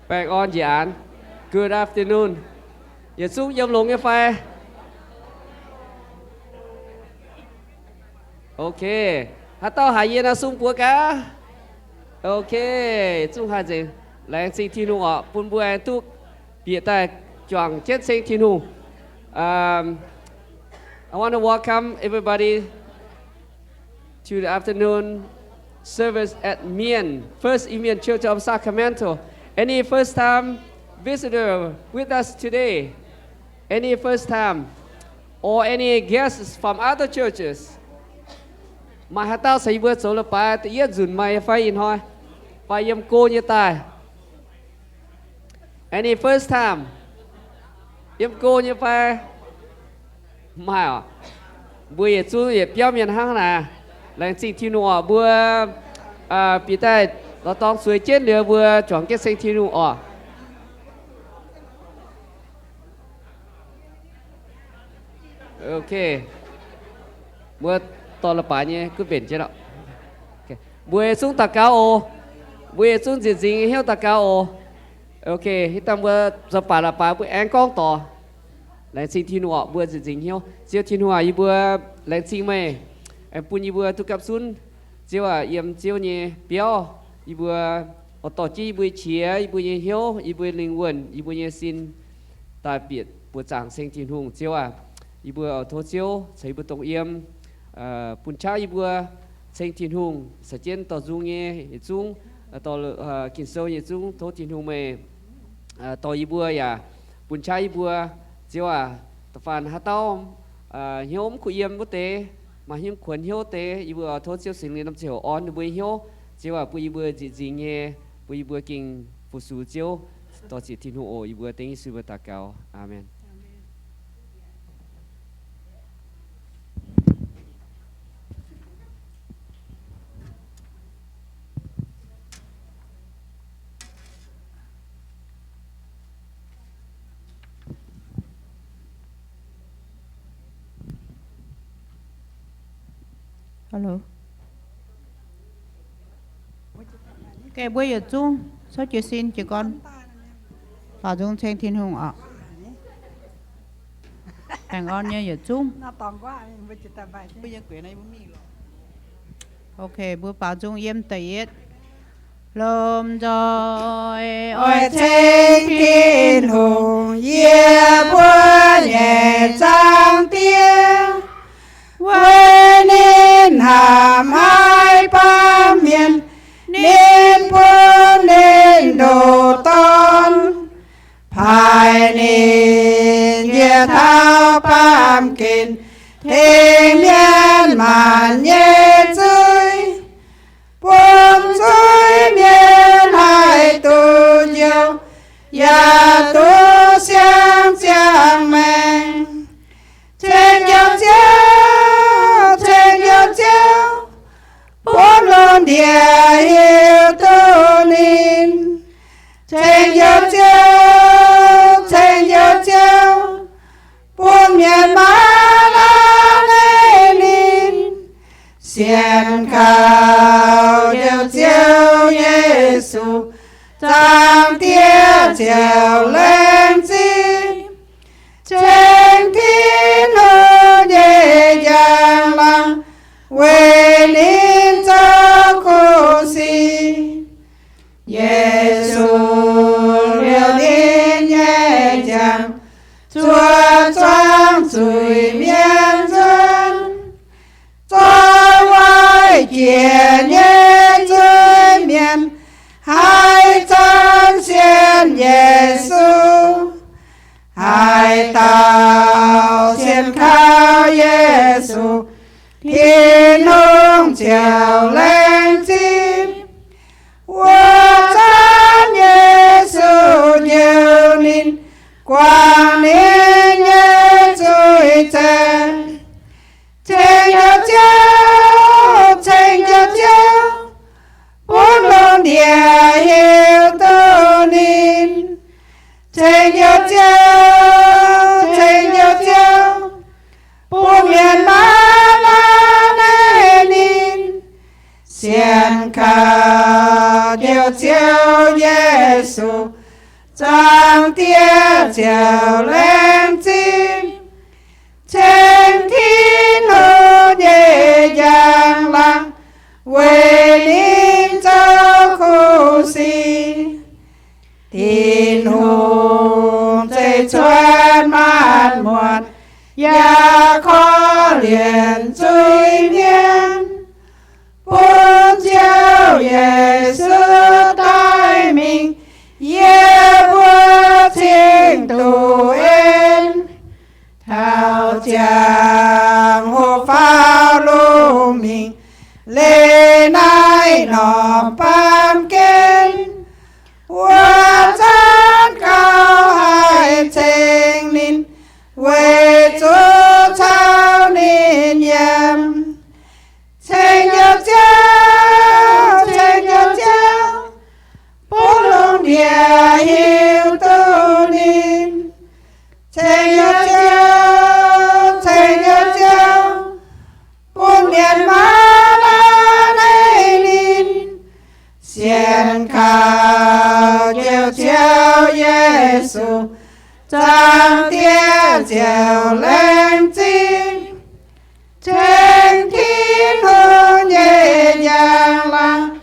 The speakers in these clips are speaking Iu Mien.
Baengh orn njiec aanx. Good afternoon. Yietc zungv yiem longx nyei fai? Ok. Haaix dauh haiz yie naaiv sung buoz gaax? Ok. Zungv haih nzengc. Laengz zingh Tin-Hungh oc, bun mbuo aengx duqv bieqc daaih juangc jienv ceng Tin-Hungh. Um, I want to welcome everybody to the afternoon service at Mien, First Immien Church of Sacramento. Any first time visitor with us today? Any first time? Or any guests from other churches? Maaih haaix dauh caux yie mbuo zoux leiz-baaix da'yietv nzunc maaih fai ih hnoi? Fai yiem go nyei daaih? Any first time? Yiem go nyei fai? Maaih oc. Mbuo yietc zungv yietc biauv mienh hnangv naaic. Laengz zingh Tin-Hungh oc. Mbuo bieqc daaih lorz dorngx zueiz jienv liuz mbuo juangc jienv ceng Tin-Hungh oc. Ok. Mbuo dorh leiz-baaix nyei gunv mbenc jienv oc. Mbuo yietc zungv daux gaux oc. Mbuo yietc zungv nzieqc nzingx hnyouv daux gaux oc. Ok, ih dangh mbuo zoux baac leiz-baaix mbuo aengx gorngv doqc. Laengz zingh Tin-Hungh oc, mbuo nzieqc nzingx hnyouv. Ziouv Tin-Hungh aac, yie mbuo laengz zingh meih, aengx bun yie mbuo duqv gapv zunv, Ziouv aac, yiem Ziouv nyei biauv, yie mbuo oix dorh jienv yie mbuo qiex, yie mbuo nyei hnyouv, yie mbuo lingh wuonh, yie mbuo nyei sin daaih bieqc buoz zaangc ceng Tin-Hungh. Ziouv aac, yie mbuo oix tov Ziouv caux yie mbuo dongh yiem, bun qaqv yie mbuo ceng Tin-Hungh caux jienv dorh nzung nyei yietc zungv, dorh Ging-Sou nyei yietc zungv. Tov Tin-Hungh meih dorh yie mbuo yaac bun qaqv yie mbuo. Ziouv aac, da'faanh haaix dauh hnyouv mv kuh yiem wuov deix, maaih hnyouv kuonx hnyouv deix, yie mbuo oix tov Ziouv Singx Lingh lomh ziouc orn ninh mbuo nyei hnyouv. Ziouv aac, bun yie mbuo nzieqc nzingx nyei, bun yie mbuo gengh fu-sux Ziouv. Dorh ziec Tin-Hungh oc. Yie mbuo dengv Yesu mbuo daux gaux. Aamen. Hello. Gengh mbuo yietc zungv souv jiez sin jiez gorn baaux nzung ceng Tin-Hungh oc. Baengh orn nyei yietc zungv. Ok, mbuo baaux nzung yiem da'yietv. Lomh nzoih oix ceng Tin-Hungh, yie mbuo nyei Zaangc Diex, weic ninh hnamv haiz baamh mienh, ninh bun ninh ndoh Dorn, paaiv ninh njiec taux baamh gen, tengx mienh maanc nyei zuiz, bun zuiz-mienh haih duqv njoux, yaac duqv siang ziangh maengc. Ceng njoux Ziouv, ceng njoux Ziouv, bun lungh ndiev hiuv duqv ninh. Ceng njoux Ziouv, ceng njoux Ziouv, bun mienh maiv lamh haic ninh. Sienx kaux Njoux Ziouv Yesu, Zaangc Diex ziouc laengz zingh. Ceng Tin-Hungh nyei njang-laangc, weic ninh zoux kuv sic. Yesu liouc ninh nyei njang, zuov zuangx zuiz-mienh nzuonx. Zorqv waaic jiex nyei zuiz-mienh haih zanc sienx Yesu. Haaix dauh sienx kaux Yesu, Tin-Hungh ziouc laengz zingh. Wuov zanc Yesu njoux ninh, guangc ninh nyei zuiz zaengc. Ceng Njoux Ziouv, ceng Njoux Ziouv, bun lungh ndiev hiuv duqv ninh. Ceng Njoux Ziouv, ceng Njoux Ziouv, bun mienh maiv lamh haic ninh. Sienx kaux Njoux Ziouv Yesu, Zaangc Diex ziouc laengz zingh, ceng Tin-Hungh nyei njang-laangc, weic ninh zoux kuv sic. Tin-Hungh zeiv-cuotv maanc muotc, yaac korv-lienh zuiz-mienh, bun Ziouv Yesu daaih mingh, yie mbuo cingx duqv en. Taux ziangh hoc faaux lungh mingh, leih naaiv norm baamh gen, wuov zanc gauh haih ceng ninh, weic zuqc caux ninh yiem. Ceng Ziouv, ceng Ziouv, bun lungh ndiev hiuv duqv ninh. Ceng Ziouv, ceng Ziouv, bun mienh maiv a'hneiv ninh. Sienx kaux Njoux Ziouv Yesu, Zaangc Diex ziouc laengz zingh, ceng Tin-Hungh nyei njang-laangc,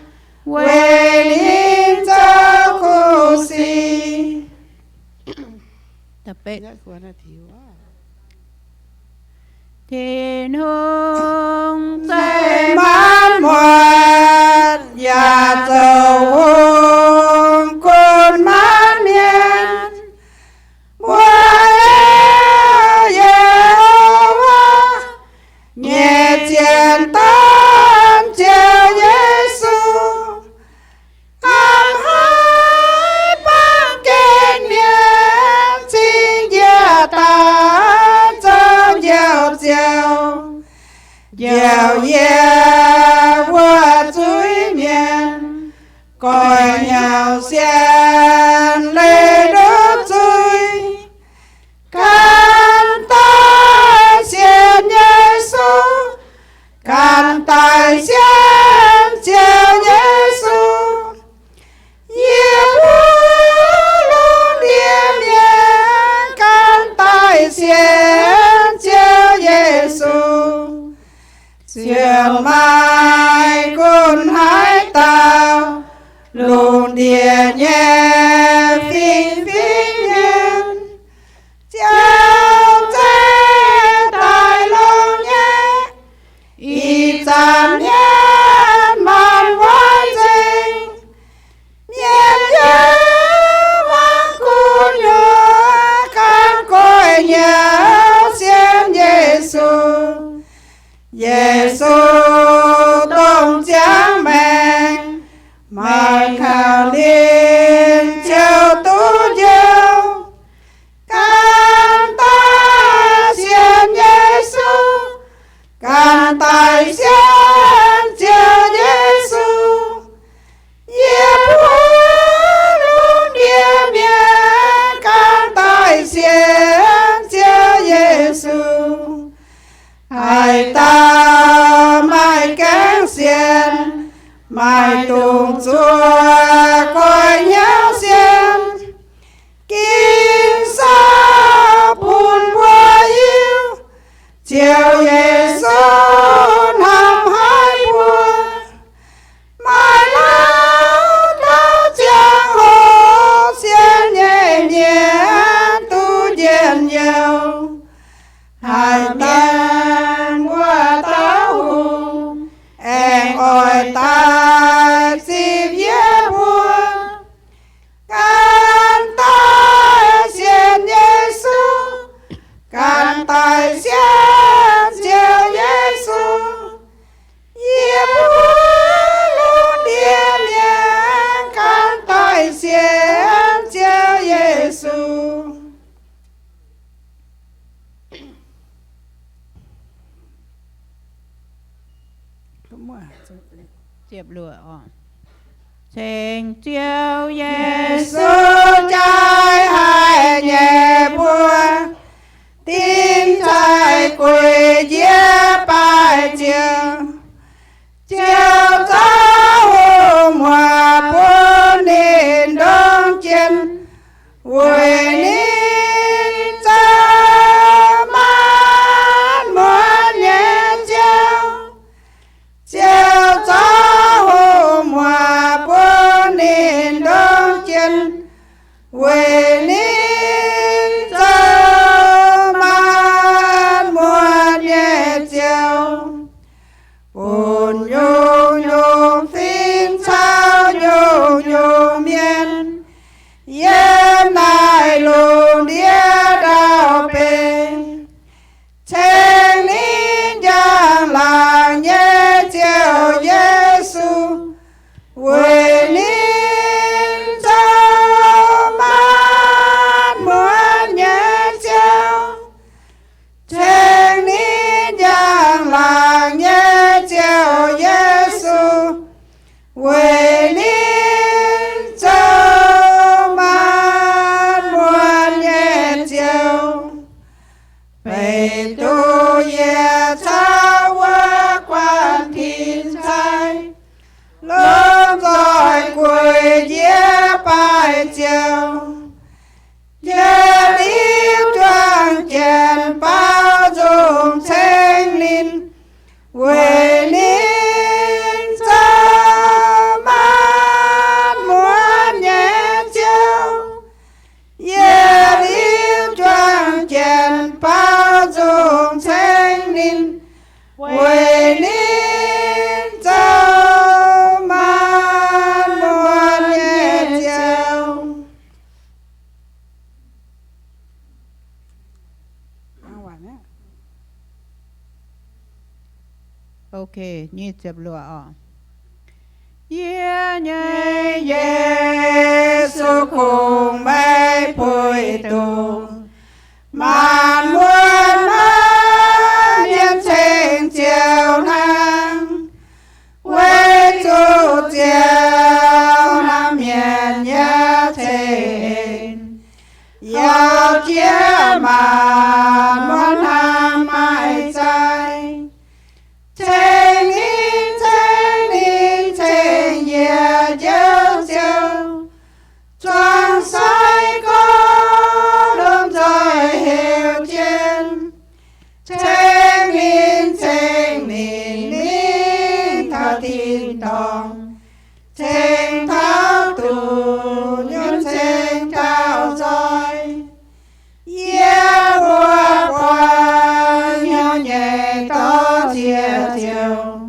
weic ninh zoux kuv sic. Tin-Hungh zeiv maanc muotc, yaac zoux hungh gunv maanc mienh. Mbuo Yehowa nyei zien dorn Ziouv Yesu, hnamv haic baamh gen mienh cingx njiec daaih zoux Njoux Ziouv, njoux yie mbuo zuiz-mienh, goix hnyouv sienx leih nduov zuiz. Ganh daaih sienx Yesu, ganh daaih sienx Ziouv Yesu. Yie mbuo lungh ndiev mienh ganh daaih sienx Ziouv Yesu. Ziouv maaih gunv haaix dauh lungh ndiev nyei fingx-fingx mienh, Ziouv zeiv daaih longx nyei. Ih zanc mienh maanc waaic nzengc, mienh yiem mangc gu'nyuoz ganh goix hnyouv sienx Yesu. Yesu dongh ziangx maengc, maaih kaux ninh ziouc duqv njoux. Ganh daaih sienx Yesu, ganh daaih sienx Ziouv Yesu. Yie mbuo lungh ndiev mienh ganh daaih sienx Ziouv Yesu. Haaix dauh maaih gaengh sienx, maaih dungx zuqc goix hnyouv sienx. Ging-Sou bun mbuo hiuv, Ziouv Yesu hnamv haic mbuo. Maaih lauh dauh ziangh hoc sienx nyei mienh duqv njien-youh. Haiz mienh wuov dauh hungh aengx oix daaih zipv yie mbuo. Ganh daaih sienx Yesu, ganh daaih sienx Ziouv Yesu. Yie mbuo lungh ndiev mienh ganh daaih sienx Ziouv Yesu. Ceng Ziouv Yesu jaaix haic nyei mbuo, dinh cai gueix njiec baaih ziouc, Ziouv zaux hungh muoz bun ninh ndongc jien. weic ninh zoux maanc muotc nyei Ziouv, bun nyungc-nyungc fim caux nyungc-nyungc mienh yiem naaiv lungh ndiev ndau-benx ceng ninh njang-laangc nyei Ziouv Yesu, weic ninh zoux maanc muotc nyei Ziouv, ceng ninh njang-laangc nyei Ziouv Yesu, weic ninh zoux maanc muotc nyei Ziouv. Beiv duqv yie caux wuov guanh tin-sai lomh nzoih gueic jiez baaix Ziouv, jiex liuz juang jienv baaux nzung ceng ninh, weic ninh zoux maanc muotc nyei Ziouv. Jiex liuz juang jienv baaux nzung ceng ninh, weic ninh zoux maanc muotc nyei Ziouv. Ok, nyic ziepc luoqc oc. Yie nyei Yesu, kungx meih puix doqc maanc muotc naaiv mienh ceng Ziouv hnangv, weic zuqc Ziouv hnamv mienh nyei ceix en, yaac jiex maanc muotc hnangv maiv zeiz. Ceng ninh, ceng ninh, ceng yie Njoux Ziouv, zuangx sai gorngv lomh nzoih heuc jienv. Ceng ninh, ceng ninh mingh taux tin-dorngh, ceng taux dunx nyunc ceng taux nzoih. Yie mbuo buatc hnyouv nyei dorh ziex ziouc,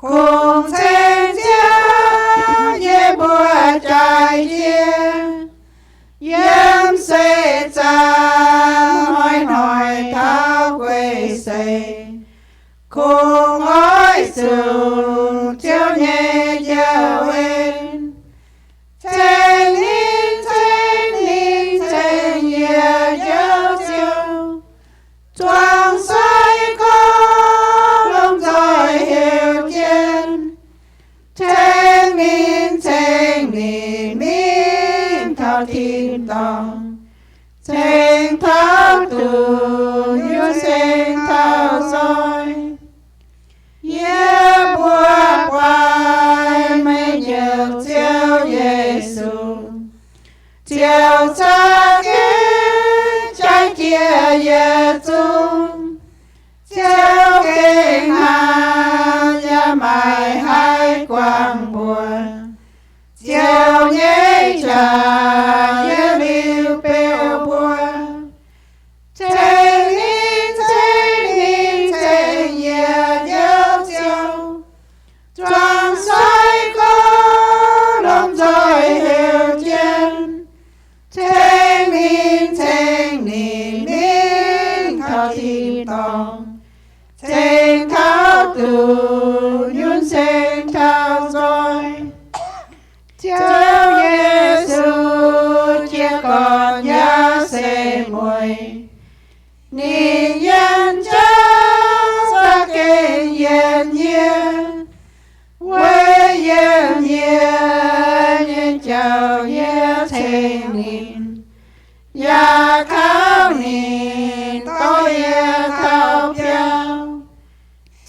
kungx ceng Ziouv nyei mbuox jaaix jiex, yiem seix zaangc hnoi-hnoi taux guei seix, kungx oix zuqc Ziouv nyei njaaux en. Ceng ninh, ceng ninh, ceng yie Njoux Ziouv, zuangx sai gorngv lomh nzoih heuc jienv. Ceng ninh, ceng ninh mingh taux tin-dorngh, ceng taux dunx nyunc ceng taux nzoih. Yie mbuo buatc meih Njoux Ziouv Yesu, Ziouv za'gengh jaaix jiex yietc zungv, Ziouv gengh hnangv yaac maiv haih guangc mbuo. Ziouv nyei jaax yietc liuz beu mbuo. Ceng ninh, ceng ninh, ceng yie Njoux Ziouv, zuangx sai gorngv lomh nzoih heuc jienv. Ceng ninh, ceng ninh mingh taux tin-dorngh, ceng taux dunx nyunc ceng taux nzoih. Ziouv Yesu jiez gorn yaac se mueiz, ninh yietc jauv za'gengh yietc nyie, weic yiem yie nyei jauv yie ceng ninh, yaac kaux ninh dorh yie taux biauv.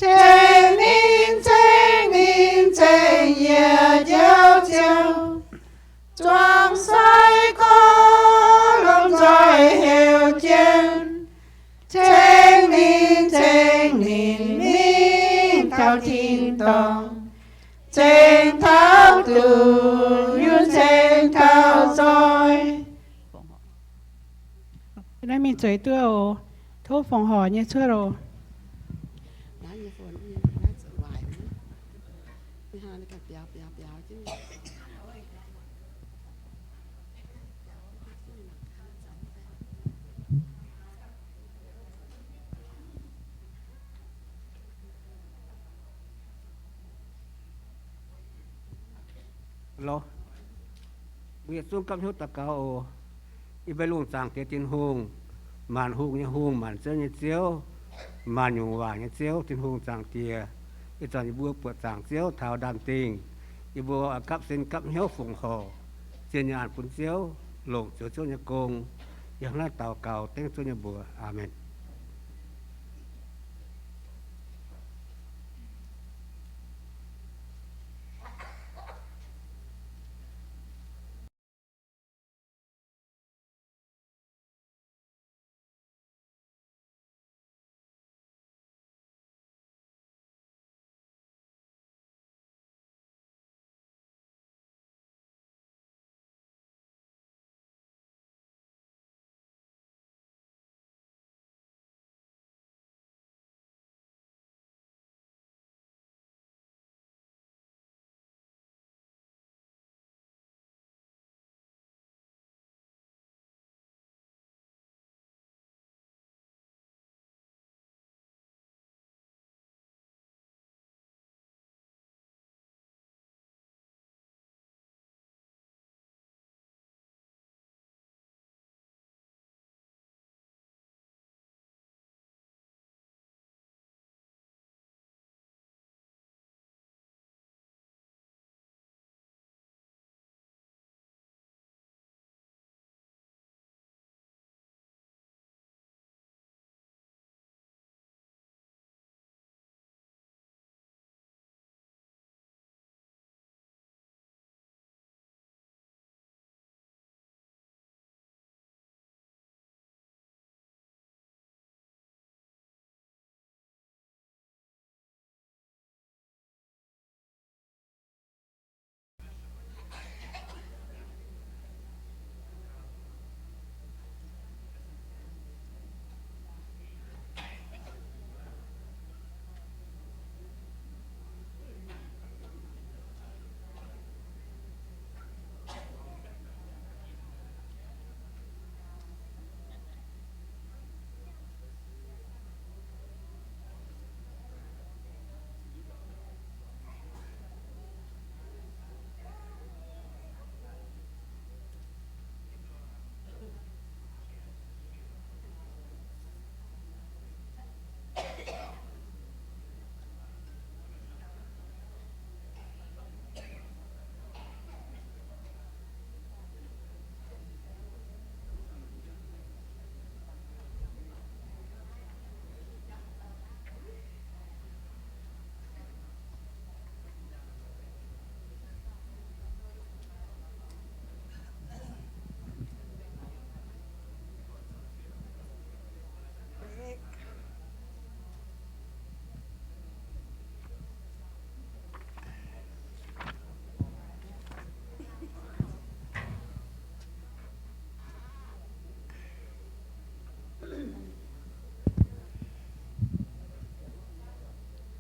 Ceng ninh, ceng ninh, ceng yie Njoux Ziouv, zuangx sai gorngv lomh nzoih heuc jienv. Ceng ninh, ceng ninh mingh taux tin-dorngh, ceng taux dunx nyunc ceng taux nzoih. Mingh zueiz duqv oc. Tov fongc horc nyei cuotv oc. Mbuo yietc zungv gapv hnyouv daux gaux oc. Yie mbuo lungh zaangc Diex Tin-Hungh, maanc hungh nyei Hungh, maanc ziouv nyei Ziouv, maanc nyungc waac nyei Ziouv, Tin-Hungh Zaangc Diex, ih zanc yie mbuo buoqc zaangc Ziouv taux ndaam-dingh, yie mbuo gapv sin gapv hnyouv fongc horc, zien nyei an bun Ziouv, longc Ziouv, Ziouv nyei gong. Yie hnangv naaiv daux gaux dengv Ziouv nyei mbuox. Aamen.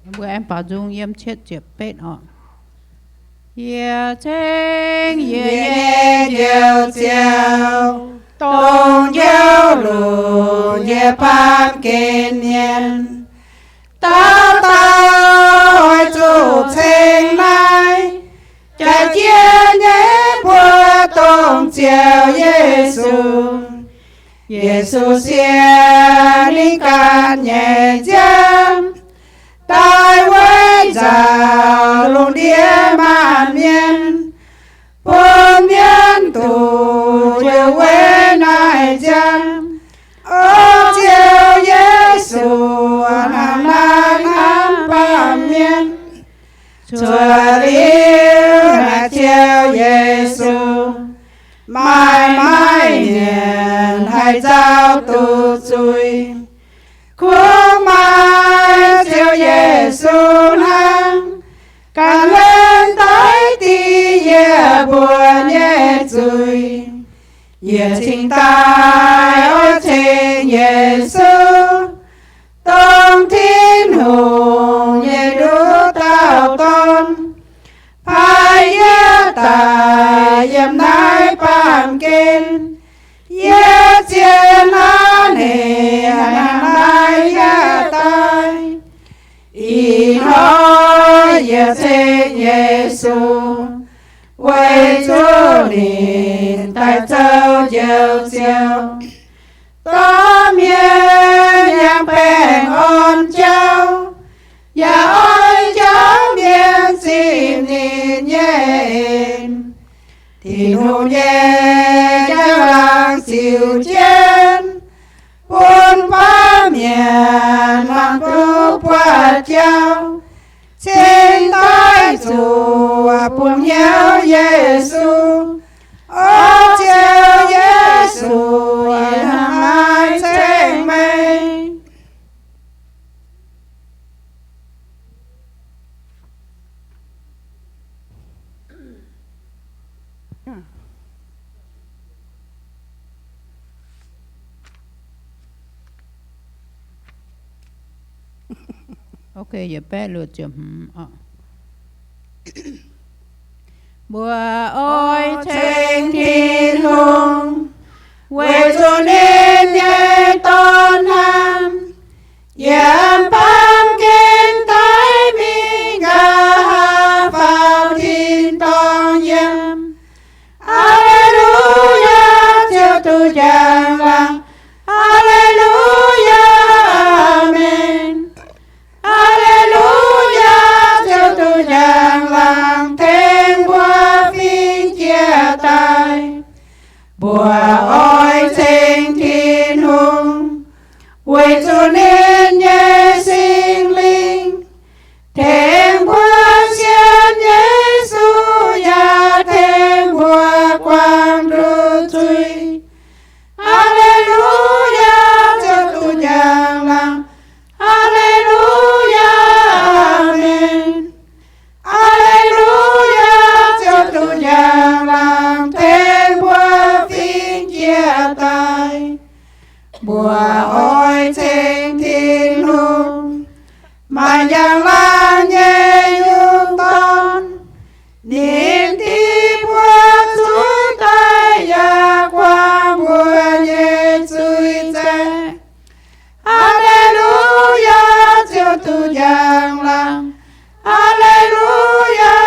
Mbuo aengx baaux nzung yiem cietv ziepc betv oc. Yie ceng yie nyei Njoux Ziouv, dongh njoux lungh yie baamh gen mienh. Dauh dauh oix zuqc ceng naaiv jaax jienv nyei mbuo dongh Ziouv Yesu. Yesu sienx ninh ganh nyei nziaamv daaih weic nzauh lungh ndiev maanc mienh, bun mienh duqv njoux weic naaiv nziaamv. O Ziouv Yesu, hnangv naaiv hnamv baamh mienh. Cuotv liuz naaiv Ziouv Yesu, maaih maaih mienh haih nzauh duqv zuiz. Kungx maaih Ziouv Yesu hnangv, ganh lenh daiv div yie mbuo nyei zuiz. Yie cingx daaih oix ceng Yesu, dongh Tin-Hungh nyei nduqc dauh Dorn, paaiv yie daaih yiem naaiv baamh gen. Yie zien hnangv haaix nor yie daaih. Ih hnoi yie ceng Yesu, weic zuqc ninh daaih zoux Njoux Ziouv, dorh mienh yangh baengh orn jauv, yaac oix jauv mienh zipv ninh nyei en. Tin-Hungh nyei njang-laangc ziux jienv, bun baamh mienh mangc duqv buatc jauv, cingx daaih zuqc bun hnyouv Yesu. O Ziouv Yesu, yie hnangv naaiv ceng meih. Ok, yietc baeqv luoqc ziepc hmz oc. Mbuo oix ceng Tin-Hungh, weic zuqc ninh nyei Dorn hnamv, yiem baamh gen daic mingh nqa'haav faaux tin-dorngh yiem. Aa^le^lu^yaa, Ziouv duqv njang-laangc. Aa^le^lu^yaa, aamen. Aa^le^lu^yaa, Ziouv duqv njang-laangc tengx mbuo fingx jiex daaih. Mbuo oix ceng Tin-Hungh, weic zuqc ninh nyei Singx Lingh tengx mbuo sienx Yesu, yaac tengx mbuo guangc nduqc zuiz. Aa^le^lu^yaa, Ziouv duqv njang-laangc. Aa^le^lu^yaa, aamen. Aa^le^lu^yaa, Ziouv duqv njang-laangc tengx mbuo fingx jiex daaih. Mbuo oix ceng Tin-Hungh, maaih njang-laangc nyei yungh dorn. Ninh diev mbuo zuqc daaih yaac guangc mbuo nyei zuiz zaeng. Aa^le^lu^yaa, Ziouv duqv njang-laangc. Aa^le^lu^yaa,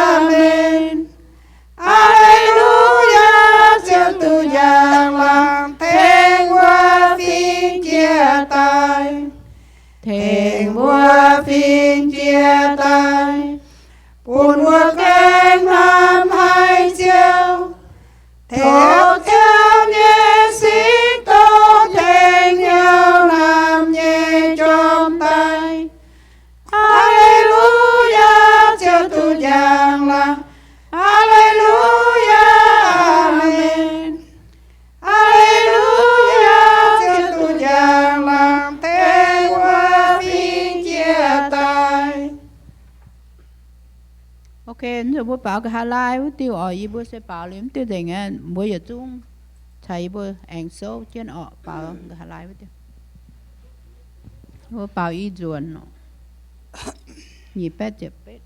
aamen. Aa^le^lu^yaa, Ziouv duqv njang-laangc tengx mbuo fingx jiex daaih. Tengx mbuo fingx jiex daaih, bun mbuo gengh hnamv haic Ziouv. Tov Ziouv nyei Singx Doz tengx hnyouv hnamv nyei jorm daaih. Aa^le^lu^yaa, Ziouv duqv njang-laangc. Aa^le^lu^yaa, aamen. Aa^le^lu^yaa, Ziouv duqv njang-laangc tengx mbuo fingx jiex daaih. Ok, nzunc mbuo baaux nqa'haav laai wuov diuh oc. Yie mbuo se baaux liuz mv diuh nzengc aqv. Mbuo yietc zungv caux yie mbuo aengx souv jienv oc. Baaux nqa'haav laai wuov diuh. Mbuo baaux i nzuonx oc. Nyic baeqv ziepc betv.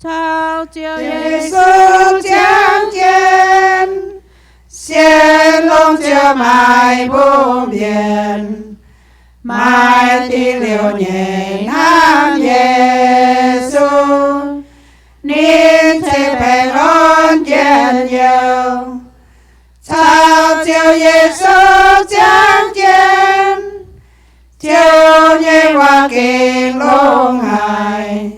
Caux Ziouv Yesu ziangh jienv, sienx longx Ziouv maaih mbungh mienh, maaih diuh liouh nyei hnamv Yesu, ninh ceix baengh orn njien-youh. Caux Ziouv Yesu ziangh jienv, Ziouv nyei waac gengh longx haic,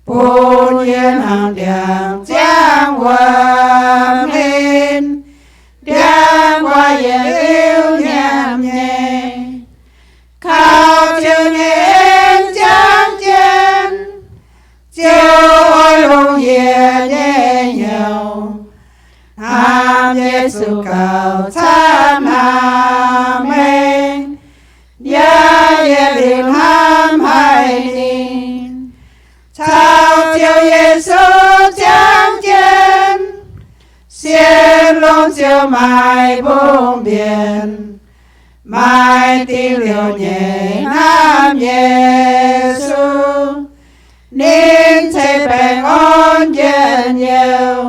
bun yie hnangv ndiangx ziangh wuom hlen, ndiangx guaax yietc liuz nyiemc nyei. Kaux Ziouv nyei en ziangh jienv, Ziouv oix longc yie nyei hnyouv hnamv Yesu gauh camv hnamv meih, yaac yietc liuz hnamv haic ninh. Caux Ziouv Yesu ziangh jienv, sienx ziouc maaih mbungh mbienc, maaih dingc liouc nyei hnamv Yesu. Ninh ceix baengh orn njien-youh,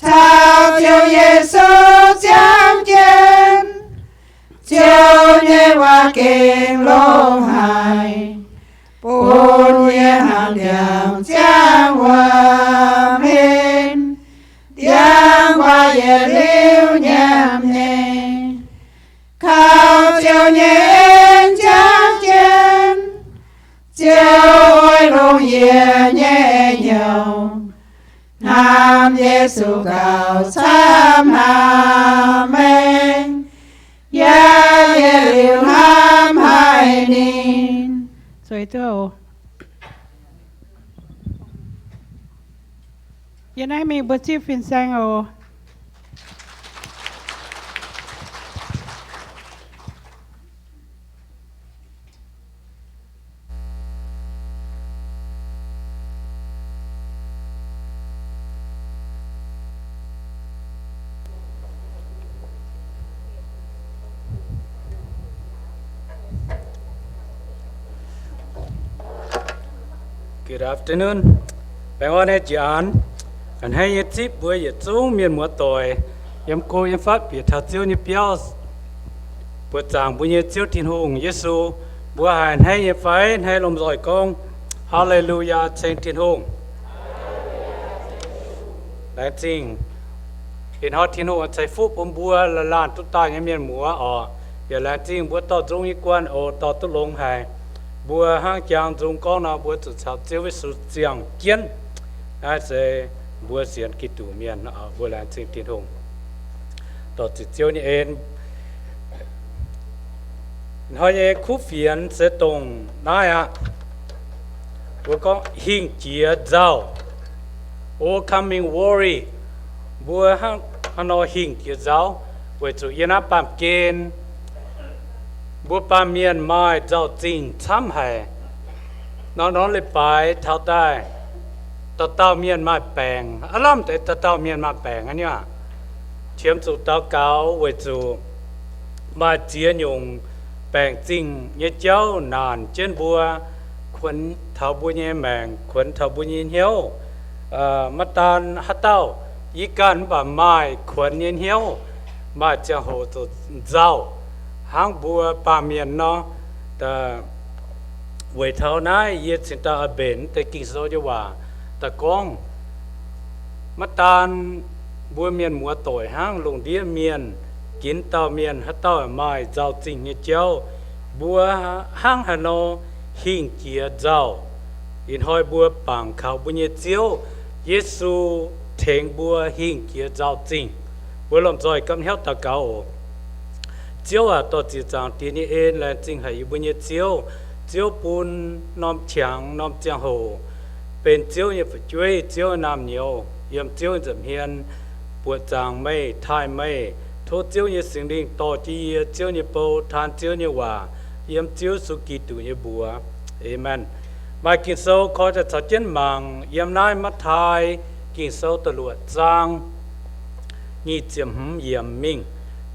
caux Ziouv Yesu ziangh jienv. Ziouv nyei waac gengh longx haic, bun yie hnamv ndiangx ziangh wuom hmien, ndiangx guaax yietc liuz nyiemc nyei. Kaux Ziouv nyei en ziangh jienv, Ziouv oix longc yie nyei hnyouv. Hnamv Yesu gaux camv hnamv maengx, yaac yietc liuz hnamv haic ninh. Zueiz duqv oc. Yie naaiv mingh mbuo zipv fin-saeng oc. Good afternoon. Baengh orn nyei jiex aanx. A'hneiv nyei zipv mbuo yietc zungv mienh muoz-doic, yiem go yiem fatv bieqc taux Ziouv nyei biauv, buoqc zaangc mbuo nyei Ziouv Tin-Hungh Yesu. Mbuo haiz a'hneiv nyei fai? A'hneiv lomh nzoih gorngv, Haa^le^lu^yaa, ceng Tin-Hungh. Laengz zingh. Ih hnoi Tin-Hungh ceix fuqv bun mbuo laanh laanh duqv daaih nyei mienh muoz oc. Yaac laengz zingh mbuo dorh nzung nyei guanh oc, dorh duqv longx haic. Mbuo hnangv jangx nzung gorngv nor, mbuo zuqc caux Ziouv Yesu ziangh jienv. Naaiv se mbuo sienx Giduc mienh, mbuo laengz zingh Tin-Hungh, dorh ziqc Ziouv nyei en. Hnoi nyei kuv fienx se dongh naaiv aqv. Mbuo gorngv hingh jiex nzauh, overcoming worry. Mbuo hnangv haaix nor hingh jiex nzauh? Weic zuqc yiem naaiv baamh gen, mbuo baamh mienh maaih nzauh zingh camv haic. Norm-norm leiz-baaix taux daaih, dauh dauh mienh maaih baengc, aav lamh deix dauh dauh mienh maaih baengc aqv nyei aqv. Qiemx zuqc daux gaux weic zuqc maaih ziex nyungc baengc zingh nyei jauv naanc jienv mbuo, kuonx taux mbuo nyei maengc, kuonx taux mbuo nyei hnyouv. Maaih daan haaix dauh, yie ganh mv baac maaih kuonx nyei hnyouv, maaih ziangh hoc zuqc nzauh hnangv mbuo baamh mienh nor. Weic taux naaiv yie cingx daaih oix mbenc deix Ging-Sou nyei waac daaih gorngv. Maiv daan mbuo mienh muoz-doic hnangv, lungh ndiev mienh, ginv dauh mienh haaix dauh maaih nzauh zingh nyei jauv, mbuo hnangv haaix nor hingh jiex nzauh. Ih hnoi mbuo bangc kaux mbuo nyei Ziouv Yesu tengx mbuo hingh jiex nzauh zingh. Mbuo lomh nzoih gapv hnyouv daux gaux oc. Ziouv aac, dorh ziec zaangc Diex nyei en laengz zingh haic yie mbuo nyei Ziouv. Ziouv bun norm qangx norm ziangh hoc benx Ziouv nyei fu'jueiv, Ziouv nyei naamh nyouz, yiem Ziouv nyei nza'hmien buoqc zaangc meih, taaih meih. Tov Ziouv nyei Singx Lingh dorh jienv yie Ziouv nyei bou, taan Ziouv nyei waac, yiem Ziouv Yesu Giduc nyei mbuox. Aamen. Maaih Ging-Sou koi daaih caux jienv mangc yiem naaiv Matv^taai Ging-Sou da'luoqc zaang nyic ziepc hmz yiemc mingh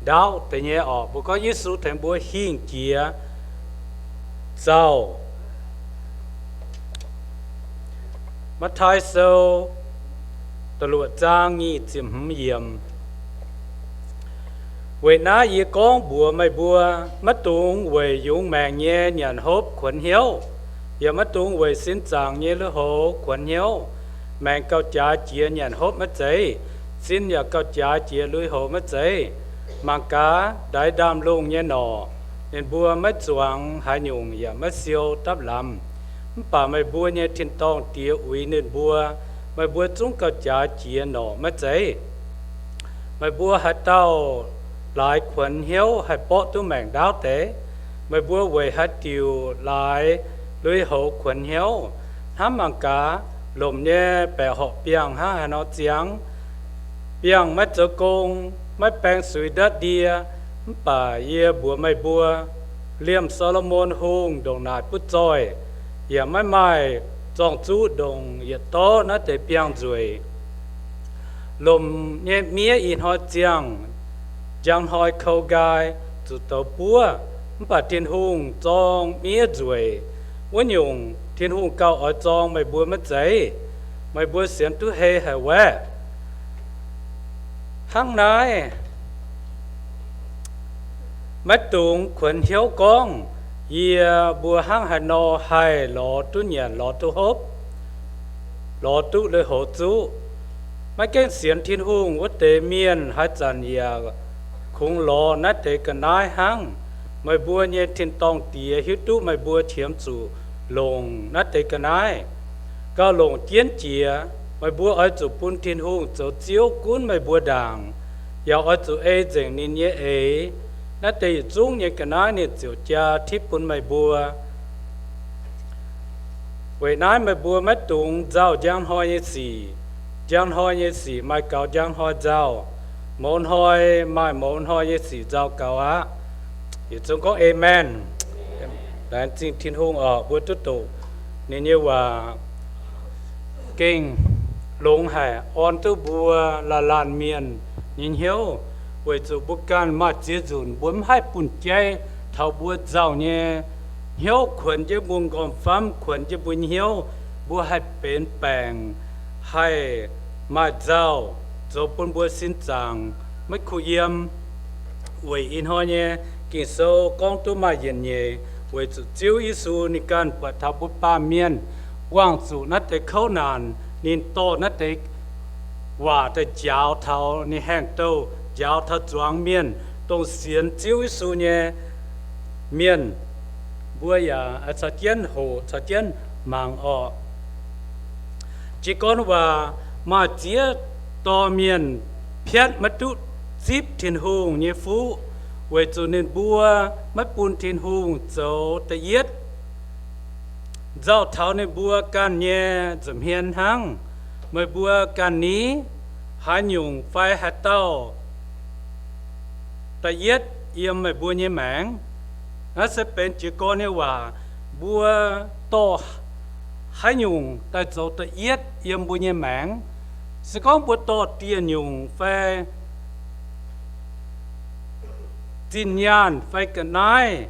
ndaauv deix nyei orqc. Mbuo gorngv Yesu tengx mbuo hingh jiex nzauh. Matv^taai Sou da'luoqc zaang nyic ziepc hmz yiemc. Weic naaiv yie gorngv mbuox meih mbuo, maiv dungx weic yungz maengc nyei nyanc hopv kuonx hnyouv, yaac maiv dungx weic sin zaangc nyei lui-houx kuonx hnyouv. Maengc gauh jaaix jiex nyanc hopv maiv zeiz? Sin yaac gauh jaaix jiex lui-houx maiv zeiz? Mangc gaax ndaix ndaamv-lungh nyei norqc, ninh mbuo maiv zuangx haaix nyungc yaac maiv siou dapv lamz. Mv baac meih mbuo nyei tin-dorngh Diex uix ninh mbuo. Meih mbuo zungv gauh jaaix jiex norqc maiv zeiz? Meih mbuo haaix dauh laaix kuonx hnyouv haih borqv duqv maengc ndaauv deix? Meih mbuo weic haaix diuc laaix lui-houx kuonx hnyouv? Hnamv mangc gaax, lomc nyei baeqc horqc biangh hnangv haaix nor ziangx. Biangh maiv zoux gong, maiv baeng suix ndortv ndie. Mv baac yie mbuox meih mbuo, liemh Saa^lo^morn Hungh ndongc naaic butv zoih, yaac maiv maaih zorng-zuqv ndongc yietc dorv naaiv deix biangh nzueic. lomc nyei miev ih hnoi ziangh, njang hnoi kou nqaai, zuqc douz buov. Mv baac Tin-Hungh zorng miev nzueic. Wuov nyungc, Tin-Hungh gauh oix zorng meih mbuo maiv zeiz? Meih mbuo sienx duqv hei haic wuov. Hnangv naaiv, maiv dungx kuonx hnyouv gorngv, yie mbuo hnangv haaix nor haih lorz duqv nyanc, lorz duqv hopv, lorz duqv lui-houx zuqv. Maiv gaengh sienx Tin-Hungh wuov deix mienh haaix zanc yaac kungx lorz naaiv deix ga'naaiv hnangv. Meih mbuo nyei tin-dorngh Diex hiuv duqv meih mbuo qiemx zuqc longc naaiv deix ga'naaiv. Gauh longc jienv jiex, meih mbuo oix zuqc bun Tin-Hungh zoux Ziouv gunv meih mbuo ndaangc, yaac oix zuqc ei nzengc ninh nyei eix. Naaiv deix yietc zungv nyei ga'naaiv ninh ziouc jaa tipv bun meih mbuo. Weic naaiv meih mbuo maiv dungx nzauh njang hnoi nyei sic. Njang hnoi nyei sic maaih gaux njang hnoi nzauh. Mouz hnoi maaih mouz hnoi nyei sic nzauh gaux aqv. Yietc zungv gorngv Amen. Laengz zingh Tin-Hungh oc, mbuo duqv doqc ninh nyei waac gengh longx haic, orn duqv mbuo laanh laanh mienh nyei hnyouv, weic zuqc mbuo ganh maaih ziex nzunc mbuo mv haih bun jaiv taux mbuo nzauh nyei hnyouv, kuonx jienv mbuo nqorngv-famv, kuonx jienv mbuo nyei hnyouv, mbuo haih benx baengc, haih maaih nzauh, zoux bun mbuo sin zaangc maiv kuh yiem. Weic ih hnoi nyei Ging-Sou gorngv duqv maaih yietc nyeic, weic zuqc Ziouv Yesu ninh ganh buatc taux mbuo baamh mienh wangh zuqc naaiv deix kouv naanc, ninh dorh naaiv deix waac daaih njaaux taux ninh haengh douh, njaaux taux zuangx mienh, dongh sienx Ziouv Yesu nyei mienh, mbuo yaac caux jienv hoqc, caux jienv mangc orqc. Jiez gorn waac maaih ziex dorh mienh piatv maiv duqv zipv Tin-Hungh nyei fuqv, weic zuqc ninh mbuo maiv bun Tin-Hungh zoux da'yietv. Nzauh taux ninh mbuo ganh nyei nza'hmien hnangv. Meih mbuo ganh ni, haaix nyungc fai haaix dauh da'yietv yiem meih mbuo nyei maengc? Naaiv se benx jiez gorn nyei waac. Mbuo dorh haaix nyungc daaih zoux da'yietv yiem mbuo nyei maengc? Se gorngv mbuo dorh dieh nyungc fai zinh nyaanh fai ga'naaiv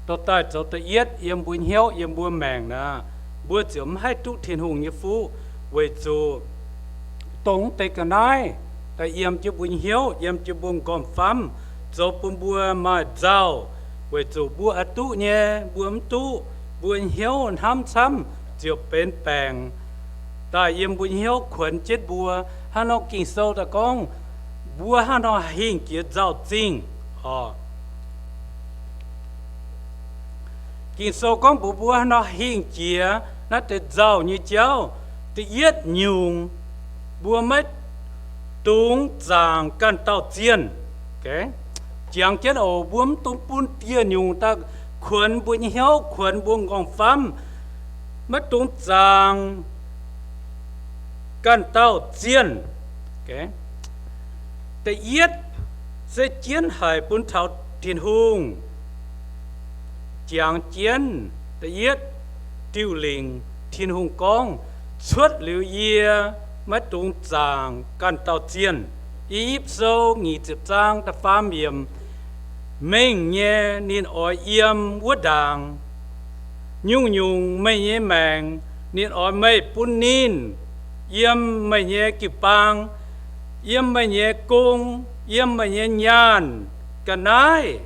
dorh daaih zoux da'yietv yiem mbuo hnyouv, yiem mbuo maengc naaic, mbuo ziouc mv haih duqv Tin-Hungh nyei fuqv, weic zuqc dongh deix ga'naaiv daaih yiem jienv mbuo nyei hnyouv, yiem jienv mbuo nqorngv-famv, zoux bun mbuo maaih nzauh, weic zuqc mbuo oix duqv nyei mbuo mv duqv, mbuo nyei hnyouv hnamv camv ziouc benx baengc daaih yiem mbuo nyei hnyouv kuonx jienv mbuo. Hnangv nor Ging-Sou daaih gorngv, mbuo hnangv nor hingh jiex nzauh zingh oc. Ging-Sou gorngv mbuox mbuo hnangv nor hingh jiex naaiv deix nzauh nyei jauv. Da'yietv nyungc, mbuo maiv dungx zaangc ganh dauh zienh. Jangx jienv oc, mbuo mv dungx bun dieh nyungc daaih kuonx mbuo nyei hnyouv, kuonx mbuo nqorngv-famv. Maiv dungx zaangc ganh dauh zienh. Da'yietv se jienv haic bun taux Tin-Hungh. Jangx jienv da'yietv diuh lingc, Tin-Hungh gorngv, cuotv liuz yie maiv dungx zaangc ganh dauh zienh. I^yipv Sou nyic ziepc zaang da'faam yiemc, mengh nyei ninh oix yiem wuov ndaangc. Nyungc-nyungc meih nyei maengc ninh oix meih bun ninh yiem meih nyei jiu-baang, yiem meih nyei gong, yiem meih nyei nyaanh, ga'naaiv,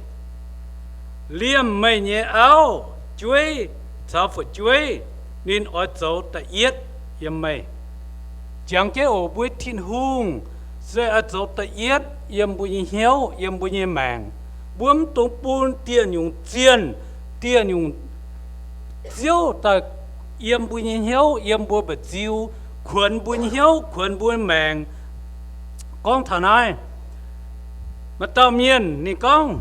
liemh meih nyei auv, jueiv caux fu'jueiv, ninh oix zoux da'yietv yiem meih. Jangx jienv oc, mbuo Tin-Hungh se oix zoux da'yietv yiem mbuo nyei hnyouv, yiem mbuo nyei maengc. Mbuo mv dungx bun dieh nyungc zienh, dieh nyungc ziouv daaih yiem mbuo nyei hnyouv, yiem mbuo mba'nziu, kuonx mbuo nyei hnyouv, kuonx mbuo nyei maengc. Gorngv taux naaiv, maaih dauh mienh ninh gorngv,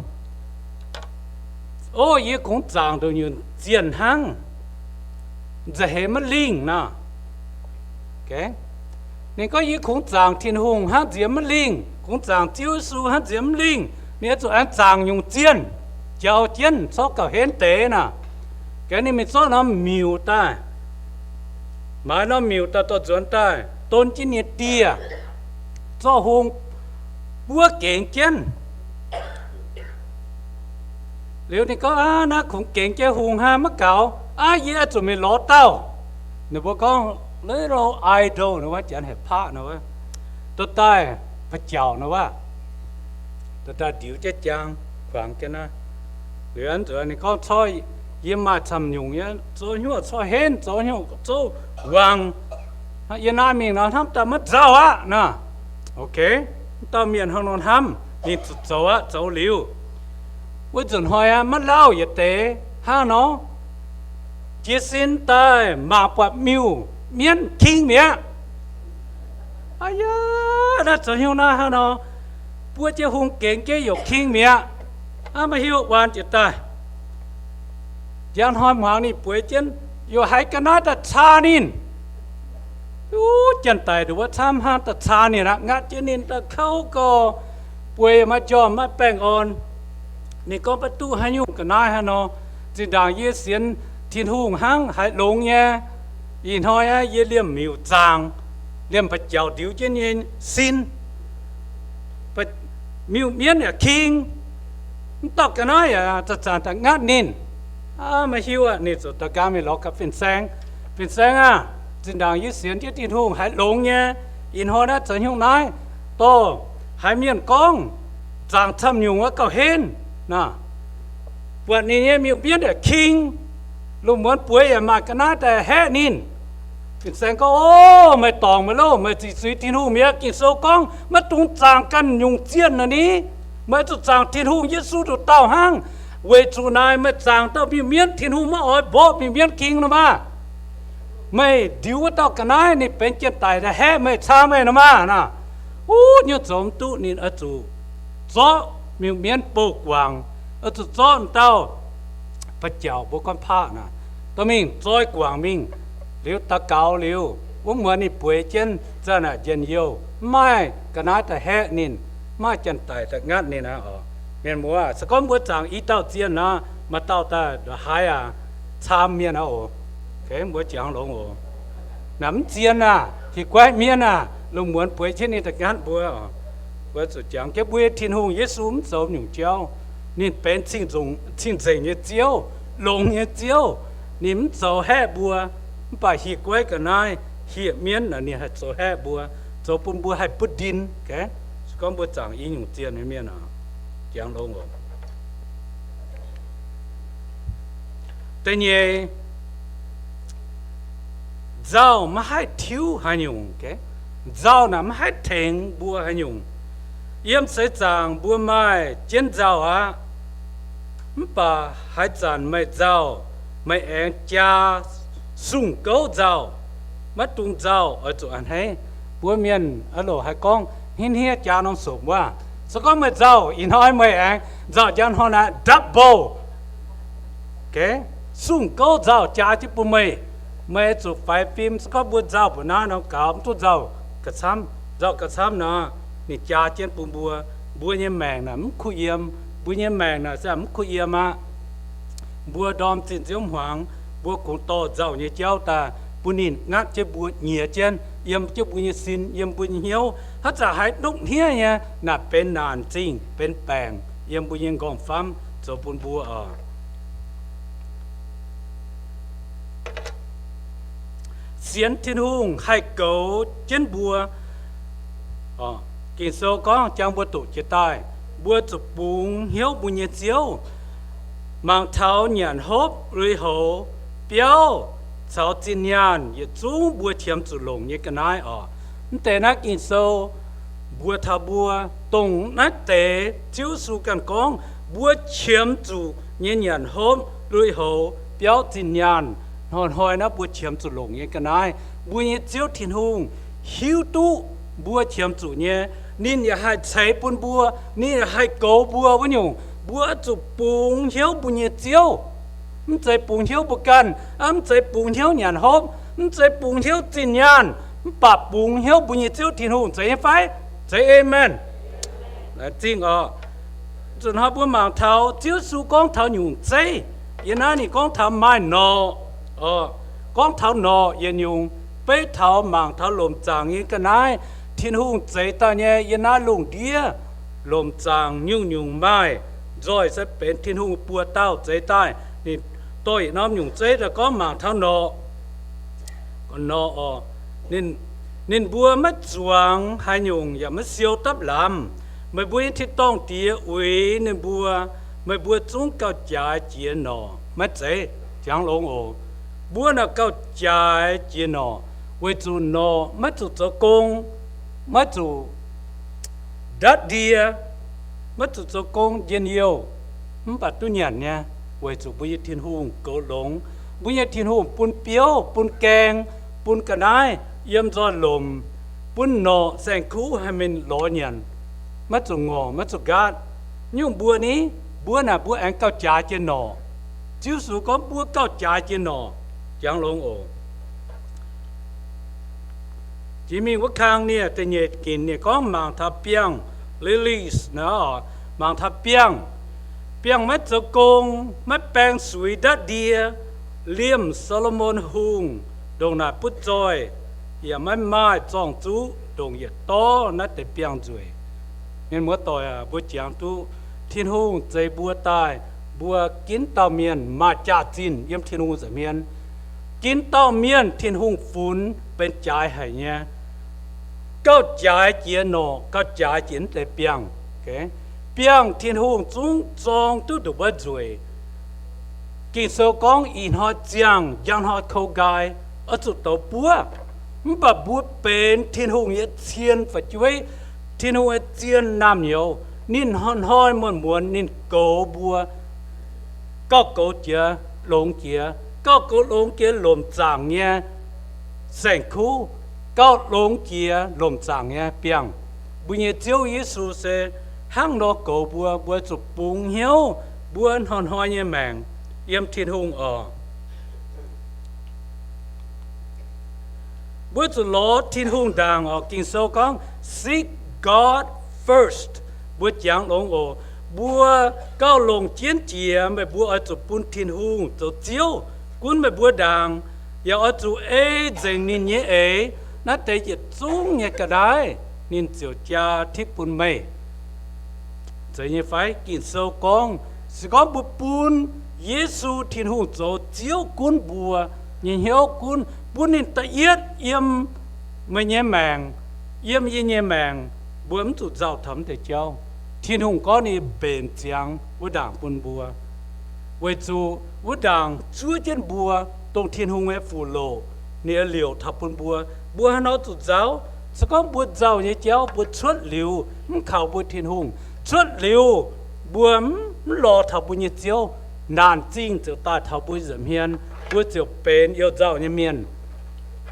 o, yie kungx zaangc nduqc nyungc zienh hnangv, nza'heix maiv lingh nor. Ninh gorngv, yie kungx zaangc Tin-Hungh hnangv nziex maiv lingh, kungx zaangc Ziouv Yesu hnangv nziex maiv lingh. Ninh oix zuqc aengx zaangc nyungc zienh, jaux jienv corc gauh henv deix nor. Gaax ninh mingh zorqv norm miuc daaih, maaiz norm miuc daaih dorh nzuonx daaih. don jienv ninh nyei dieh, zorqv hungh buov gengx jienv. Liuz ninh gorngv, Aav, naaiv kungx gengx jienv hungh hnangv, maiv gaux. Aav, yie oix zuqc mingh lorz dauh, ninh mbuo gorngv little idol nor wuov, janx heuc paqv nor wuov, dorh daaih ba'jauc nor wuov, dorh daaih ndiux jienv jaang, kuangx jienv naaiv. Liuz nzuonx ninh gorngv, Corc, yie maaih camv nyungc nyei, zoux hnyouv corc henv, zoux hnyouv zouv wangc. Yie naaiv mingh nor hnamv daaih maiv nzauh aqv nor. Ok, mv dauh mienh hnangv nor hnamv, ninh zuqc zoux aqv, zoux liuz. Wuov nzunc hnoi aqv, maiv lauh yietc deix hnangv nor, jiez sin daaih mangc buatc miuc-mienv king mi'aqv. Aa yaac, naaiv zoux hnyouv naaiv hnangv nor, buov jienv hungh gengx jienv youc king mi'aqv. Aav, maiv hiuv, waanc jiex daaih. Njang hnoi hmuangx ninh bueix jienv youc haiz ga'naaiv daaih caa ninh. Wuov janx-daic nduqc wuov camv hnangv daaih caa ninh aqv, ngatv jienv ninh daaih kouv gau, bueix yaac maiv njormh maiv baengh orn. Ninh gorngv, Maiv duqv haaix nyungc ga'naaiv hnangv nor. Zinh ndaangc yie sienx Tin-Hungh hnangv haaix longx nyei. Ih hnoi aqv, yie liemh miuc zaangc, liemh ba'jauc ndiux jienv nyei sin, miuc-mienv yaac king, mv dauh ga'naaiv yaac zanc-zanc daaih ngatv ninh. Aav, maiv hiuv aqv, ninh ziouc daaih gan mingh lorz gaax fin-saeng. Fin-saeng aah, zinh ndaangc yie sienx jienv Tin-Hungh haiz longx nyei. Ih hnoi naaiv zoux hnyouv naaiv, dorh haiz mienh gorngv zaangc camv nyungc wuov gauh henv. Naaiv buatc ninh nyei miuc-mienv yaac king, lungh muonz bueix yaac maaih ga'naaiv daaih haeqv ninh. Fin-saeng gorngv, O, meih dorngc meih loh, meih ziqc zuiz Tin-Hungh mi'aqv. Ging-Sou gorngv maiv dungx zaangc ganh nyungc zienh naaic ni. Meih oix zuqc zaangc Tin-Hungh Yesu nduqc dauh hnangv. Weic zuqc naaic meih zaangc dauh miuc-mienv, Tin-Hungh maiv oix mborqv miuc-mienv king nor maah. Meih ndiux wuov dauh ga'naaiv, ninh benx jien-daic daaih haeqv meih, caa meih nor maah. Naaiv, uv, nyungc zoux mv duqv, ninh oix zuqc zorqv miuc-mienv bouh guangc, oix zuqc zorqv dauh ba'jauc mbuo gorngv paqv naaic, dorh mingh zoi guangc mingh. Liuz daux gaux liuz, wuov muonz ninh bueix jienv zanc naaic njien-youh, mv maaih ga'naaiv daaih haeqv ninh, mv maaih jien-daic daaih ngatv ninh aqv oc. Mienh muoz, se gorngv mbuo zaangc i dauh zienh nor, maaih dauh daaih ndongc haaix aac, caam mienh aqv oc. Mbuo jangx longx oc. Naaic mv zien aah, hieh guaiv mienh aah, lungh muonz bueix jienv ninh daaih ngatv mbuo. Mbuo zuqc jangx jienv mbuo nyei Tin-Hungh Yesu mv zoux nyungc jauv. Ninh benx cing-nzengc nyei Ziouv, longx nyei Ziouv. Ninh mv zoux haeqv mbuo, mv baac hieh guaiv ga'naaiv, hieh mienv naaic ninh haih zoux haeqv mbuo, zoux bun mbuo haih butv ndin. Se gorngv mbuo zaangc i nyungc zienh nyei mienh aah, jangx longx oc. Da'nyeic, nzauh maiv haih tiuv haaix nyungc. Nzauh naaic maiv haih tengx mbuo haaix nyungc. Yiem seix zaangc mbuo maaih jienv nzauh aqv. Mv baac haaix zanc meih nzauh, meih aengx jaa sung gouv nzauh. Maiv dungx nzauh oix zuqc a'hneiv. Mbuo mienh a'loc haih gorngv hniev hniev jaa norm sopc wuov. Se gorngv meih nzauh ih hnoi meih aengx nzauh njang hnoi naaiv double. Sung gouv nzauh jaa jienv bun meih. Meih zuqc faix fim. Se gorngv mbuo nzauh mbuoqc naaiv norm gaux, mv duqv nzauh ga'camv. Nzauh ga'camv nor, ninh jaa jienv bun mbuo. Mbuo nyei maengc naaic mv kuh yiem. Mbuo nyei maengc naaic se mv kuh yiem aqv. Mbuo ndorm zinh nziouv hmuangx, mbuo kungx dorh nzauh nyei jauv daaih bun ninh ngatv jienv mbuo, nyiex jienv, yiem jienv mbuo nyei sin, yiem mbuo nyei hnyouv. Haaix zanc haiz ndopv hniev nyei, naaic benx naanc zingh, benx baengc yiem mbuo nyei nqorngv-famv zoux bun mbuo oc. Sienx Tin-Hungh haih goux jienv mbuo. Ging-Sou gorngv jangx mbuo doqc jiex daaih, mbuo zuqc bungx hnyouv mbuo nyei Ziouv. Mangc taux nyanc hopv lui-houx, biauv caux zinh nyaanh yietc zungv mbuo qiemx zuqc longc nyei ga'naaiv oc. Mv deix naaiv Ging-Sou mbuox taux mbuo, dongh naaiv deix Ziouv Yesu ganh gorngv mbuo qiemx zuqc nyei nyanc hopv lui-houx biauv zinh nyaanh, hnoi-hnoi naaiv mbuo qiemx zuqc longc nyei ga'naaiv, mbuo nyei Ziouv Tin-Hungh hiuv duqv mbuo qiemx zuqc nyei. Ninh yaac haih ceix bun mbuo, ninh yaac haih goux mbuo wuov nyungc. Mbuo oix zuqc bungx hnyouv mbuo nyei Ziouv. Mv zeiz bungx hnyouv mbuo ganh, mv zeiz bungx hnyouv nyanc hopv, mv zeiz bungx hnyouv zinh nyaanh, mv baac bungx hnyouv mbuo nyei Ziouv Tin-Hungh. Zeiz nyei fai? Zeiz, aamen. Laengz zingh oc. Zuqc hnoi mbuo mangc taux Ziouv Yesu gorngv taux nyungc zeiv. Yiem naaiv ninh gorngv taux maaih norqc, gorngv taux norqc yietc nyungc. beiv taux mangc taux lomc zaangc nyei ga'naaiv, Tin-Hungh zeix daaih nyei yiem naaiv lungh ndiev, lomc zaangc nyungc-nyungc maaih, nzoih se benx Tin-Hungh buoz dauh zeix daaih. Ninh dorh yietc norm nyungc zeiv daaih gorngv mangc taux norqc. Norqc oc, ninh, ninh mbuo maiv zuangx haaix nyungc yaac maiv siou dapv lamz. Meih mbuo nyei tin-dorngh Diex uix ninh mbuo, meih mbuo zungv gauh jaaix jiex norqc. Maiv zeiz, jangx longx oc. Mbuo naaic gauh jaaix jiex norqc, weic zuqc norqc maiv zuqc zoux gong, maiv zuqc ndatv ndie, maiv zuqc zoux gong njien-youh, mv baac duqv nyanc nyei, weic zuqc mbuo nyei Tin-Hungh goux longx. Mbuo nyei Tin-Hungh bun biouv, bun gaeng, bun ga'naaiv yiem nzoih lomc, bun norqc saeng-kuv haih mingh lorz nyanc, maiv zuqc ngorc, maiv zuqc nqaatv. Nyungc mbuo ni, mbuo naaic mbuo aengx gauh jaaix jiex norqc. Ziouv Yesu gorngv mbuo gauh jaaix jiex norqc. Jangx longx oc. Jiex mingh wuov kang nie da'nyeic ginc nie gorngv mangc taux biangh, lilies, mangc taux biangh. Biangh maiv zoux gong, maiv baeng suix ndatv ndie, liemh Saa^lo^morn Hungh ndongc naaic butv zoih, yaac maiv maaih zorng-zuqv ndongc yietc dorv naaiv deix biangh nzueic. Mienh muoz-doic aac, mbuo jangx duqv Tin-Hungh zeix mbuo daaih, mbuo ginv dauh mienh maaih jaax-zinh yiem Tin-Hungh nza'hmien. Ginv dauh mienh Tin-Hungh funx benx jaaix haic nyei. Gauh jaaix jiex norqc, gauh jaaix jiex naaiv deix biangh. Biangh Tin-Hungh zungv zorng duqv ndongc wuov nzueic. Ging-Sou gorngv ih hnoi ziangh, njang hnoi kou nqaai, oix zuqc douz buov. Mv baac mbuo benx Tin-Hungh nyei cien fu'jueiv, Tin-Hungh nyei zien naamh nyouz, ninh hnoi-hnoi muonz-muonz ninh goux mbuo, gauh goux jiex longx jiex, gauh goux longx jiex lomc zaangc nyei saeng-kuv, gauh longx jiex lomc zaangc nyei biangh. Mbuo nyei Ziouv Yesu se hnangv nor goux mbuo, mbuo zuqc bungx hnyouv mbuo hnoi-hnoi nyei maengc yiem Tin-Hungh oc. Mbuo zuqc lorz Tin-Hungh ndaangc oc. Ging-Sou gorngv, seek God first. Mbuo jangx longx oc. Mbuo gauh longc jienv jiex meih mbuo oix zuqc bun Tin-Hungh zoux Ziouv gunv meih mbuo ndaangc, yaac oix zuqc ei nzengc ninh nyei eix. Naaiv deix yietc zungv nyei ga'naaiv ninh ziouc jaa tipv bun meih. Zeiz nyei fai? Ging-Sou gorngv, se gorngv mbuo bun Yesu Tin-Hungh zoux Ziouv gunv mbuo nyei hnyouv, gunv bun ninh da'yietv yiem meih nyei maengc, yiem yie nyei maengc, mbuo mv zuqc nzauh taux mv deix jauv. Tin-Hungh gorngv ninh mbenc ziangx wuov ndaangc bun mbuo, weic zuqc wuov ndaangc zuov jienv mbuo, dongh Tin-Hungh nyei fuqv-loqc, ninh liouc taux bun mbuo. Mbuo haaix nor zuqc nzauh? Se gorngv mbuo nzauh nyei jauv mbuo cuotv liuz mv kaux mbuo Tin-Hungh, cuotv liuz mbuo mv lorz taux mbuo nyei Ziouv, naanc zingh ziouc daaih taux mbuo nza'hmien, mbuo ziouc benx youh nzauh nyei mienh.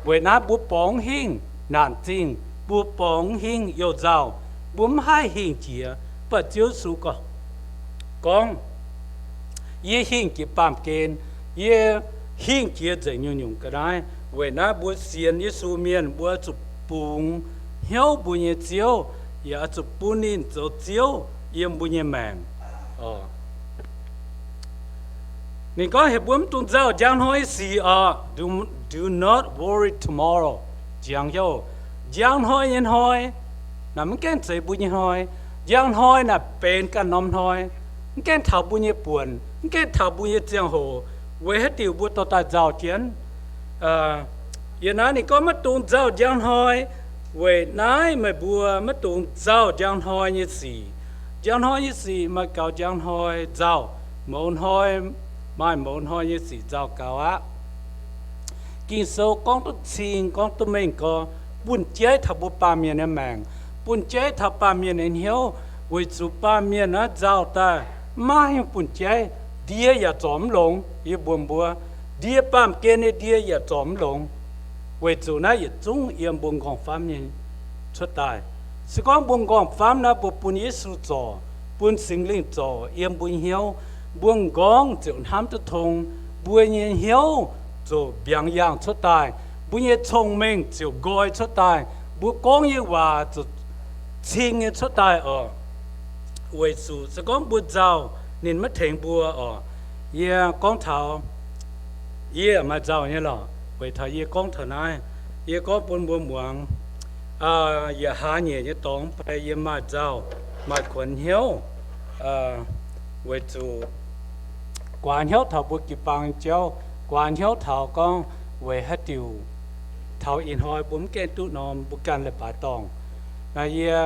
Weic naaiv mbuo borngz hingh naanc zingh, mbuo borngz hingh youh nzauh, mbuo mv haih hingh jiex. Mv baac Ziouv Yesu gorngv, yie hingh jiex baamh gen, yie hingh jiex nzengc nyungc-nyungc ga'naaiv. Weic naaiv mbuo sienx Yesu mienh mbuo zuqc bungx hnyouv mbuo nyei Ziouv, yaac oix zuqc bun ninh zoux Ziouv yiem mbuo nyei maengc. Ninh gorngv heuc mbuo mv dungx nzauh njang hnoi nyei sic oc. Do, do not worry tomorrow. Ziangx hnyouv, njang hnoi nyei hnoi naaic mv gaengh zeiz mbuo nyei hnoi. Njang hnoi naaic benx ganh norm hnoi, mv gaengh taux mbuo nyei buonc, mv gaengh taux mbuo nyei ziangh hoc. Weic haaix diuc mbuo dorh daaih nzauh jienv? Yiem naaiv ninh gorngv maiv dungx nzauh njang hnoi. Weic naaiv meih mbuo maiv dungx nzauh njang hnoi nyei sic. Njang hnoi nyei sic maaih gaux njang hnoi nzauh, mouz hnoi maaih mouz hnoi nyei sic nzauh gaux aqv. Ging-Sou gorngv duqv cing, gorngv duqv mengh gorx, bun jeiv taux mbuo baamh mienh nyei maengc, bun jeiv taux baamh mienh nyei hnyouv, weic zuqc baamh mienh naaiv nzauh daaih maiv maaih haaix nyungc bun jeiv. Ndie yaac zorc mv longx. Yie mbuox mbuo, ndie, baamh gen nyei ndie yaac zorc mv longx, weic zuqc naaiv yietc zungv yiem mbuo nqorngv-famv nyei cuotv daaih. Se gorngv mbuo nqorngv-famv naaiv mbuo bun Yesu zorc, bun Singx Lingh zorc yiem mbuo nyei hnyouv, mbuo nqorngv ziouc hnamv duqv tong, mbuo nyei hnyouv ziouc mbiaangx yaangh cuotv daaih, mbuo nyei cong-mengh ziouc nqoi cuotv daaih, mbuo gorngv nyei waac ziouc cing nyei cuotv daaih oc. Weic zuqc se gorngv mbuo nzauh, ninh maiv tengx mbuo oc. Yie gorngv taux, yie maaih nzauh nyei lorqc. Weic taux yie gorngv taux naaiv, Yie gorngv bun mbuo muangx, yietc hlaax nyeic nyei dorngx mv bei yie maaih nzauh, maaih kuonx hnyouv, weic zuqc guaax hnyouv taux mbuo jiu-baang nyei jauv, guaax hnyouv taux gorngv weic haaix diuc taux ih hnoi mbuo mv gaengh duqv norm mbuo ganh leiz-baaix dorngh. Naaiv yie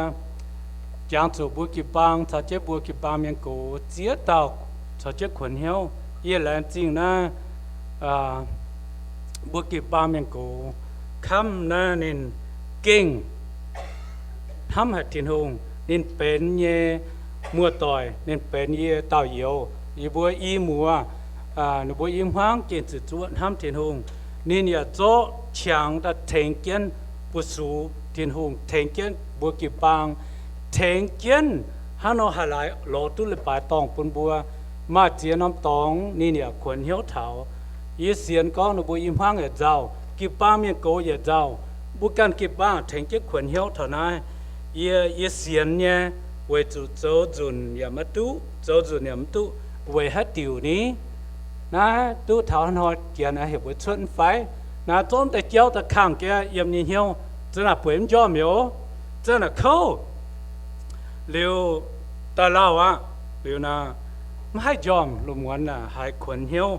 jangx zuqc mbuo jiu-baang caux jienv mbuo jiu-baang mienh gox ziex dauh caux jienv kuonx hnyouv. Yie laengz zingh naaiv mbuo jiu-baang mienh gox kamv naaiv ninh gengh hnamv haic Tin-Hungh. Ninh benx nyei muoz-doic, ninh benx yie dauh youz, yie mbuo i muoz, ninh mbuo i hmuangv gengh ziqc zuoqv hnamv Tin-Hungh. Ninh yaac zorqv qangx daaih tengx jienv mbuo sux Tin-Hungh, tengx jienv mbuo jiu-baang, tengx jienv hnangv nor haih laaix lorz duqv leiz-baaix dorngh bun mbuo. Maaih ziex norm dorngx ninh yaac kuonx hnyouv taux. Yie sienx gorngv ninh mbuo i hmuangv yaac nzauh, jiu-baang mienh gox yaac nzauh, mbuo ganh jiu-baang tengx jienv kuonx hnyouv taux naaiv. Yie, yie sienx nyei, weic zuqc zoux nzunc yaac maiv duqv, zoux nzunc yaac mv duqv. Weic haaix diuc ni? Naaiv duqv taux hnoi janx heuc mbuo cuotv mv fai? Naaiv zorqv deix jauv daaih kangh jienv yiem nyei hnyouv, za'naaic bueix mv njormh youz, za'naaic kouv. Liuz daaih lauh aqv. Liuz naaiv mv haih njormh, lungh muonz naaic haiz kuonx hnyouv.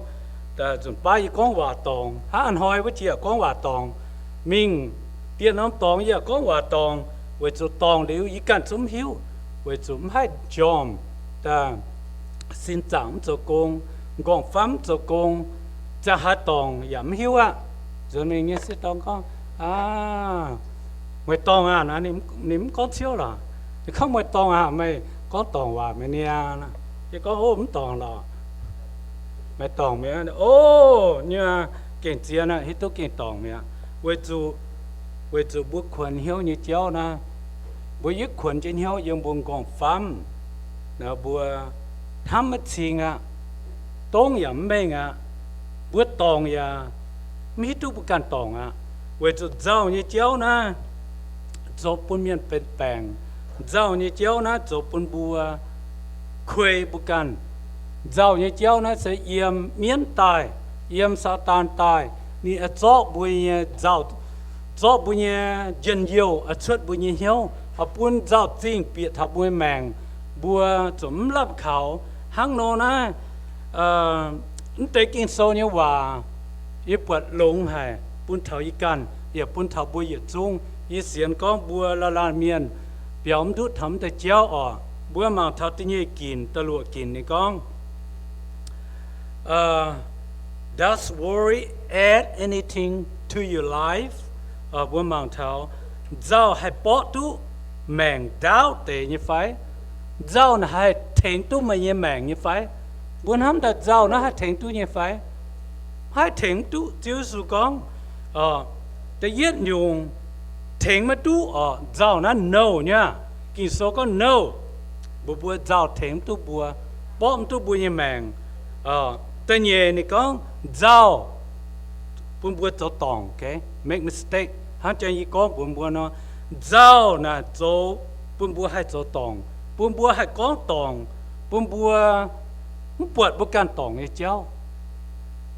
Nzunc baav yie gorngv waac dorngc, hnangv a'hnoi wuov jiex gorngv waac dorngc. Mingh dieh norm dorngx yie yaac gorngv waac dorngc, weic zuqc dorngc liuz yie ganh zungv mv hiuv, weic zuqc mv haih njormh. Sin zaangc mv zoux gong, m'nqorngv-famv mv zoux gong, ziangh haaix dorngc yaac mv hiuv aqv. Nzuonx mingh nyei sieqv dorn gorngv, Aav, meih dorngc aac? Naaiv ninh mv gorngv Ciouv lorqc. Ninh gorngv, Meih dorngc aac? Meih gorngv dorngc waac mi'aqv niaa. Yie gorngv, Ov, mv dorngc lorqc. Meih dorngc mi'aqv. Ov, nyei, gengh zien aqv, hiuv duqv gengh dorngc mi'aqv. Weic zuqc, weic zuqc mbuo kuonx hnyouv nyei jauv naaiv, mbuo yietv kuonx jienv hnyouv yiem mbuo m'nqorngv-famv, mbuo hnamv maiv cing aqv. Dongv yaac mv mengh aqv. Mbuo dorngc yaac mv hiuv duqv mbuo ganh dorngc aqv. Weic zuqc nzauh nyei jauv naaiv zoux bun mienh benx baengc. Nzauh nyei jauv naaiv zoux bun mbuo kuei mbuo ganh. Nzauh nyei jauv naaiv se yiem mienv daaih, yiem Saadaan daaih, ninh zorqv mbuo nyei nzauh, zorqv mbuo nyei njien-youh, cuotv mbuo nyei hnyouv, bun nzauh zingh bieqc taux mbuo nyei maengc. Mbuo zuqc mv lamh kaux. Hnangv nor naaiv, mv deix Ging-Sou nyei waac yie buatc longx haic bun taux yie ganh yaac bun taux mbuo yietc zungv. Yie sienx gorngv mbuo laanh laanh mienh biaux mv ndutv taux mv deix jauv oc. Mbuo mangc taux da'nyeic ginc, da'luoqc ginc ninh gorngv, Does worry add anything to your life? Mbuo mangc taux, nzauh haih borqv duqv maengc ndaauv deix nyei fai? Nzauh naaic haih tengx duqv meih nyei maengc nyei fai? Mbuo hnamv daaih nzauh naaiv haih tengx duqv nyei fai? Haih tengx duqv. Ziouv Yesu gorngv, da'yietv nyungc tengx maiv duqv oc, nzauh naaiv nouh nyei aqv. Ging-Sou gorngv nouh, mbuox mbuo nzauh tengx mv duqv mbuo, borqv mv duqv mbuo nyei maengc. Da'nyeic ninh gorngv nzauh bun mbuo zoux dorngc, make mistake. Hnangv jang yie gorngv mbuox mbuo nor, nzauh naaic zoux bun mbuo haih zoux dorngc, bun mbuo haih gorngv dorngc, bun mbuo mv buatc mbuo ganh dorngc nyei jauv.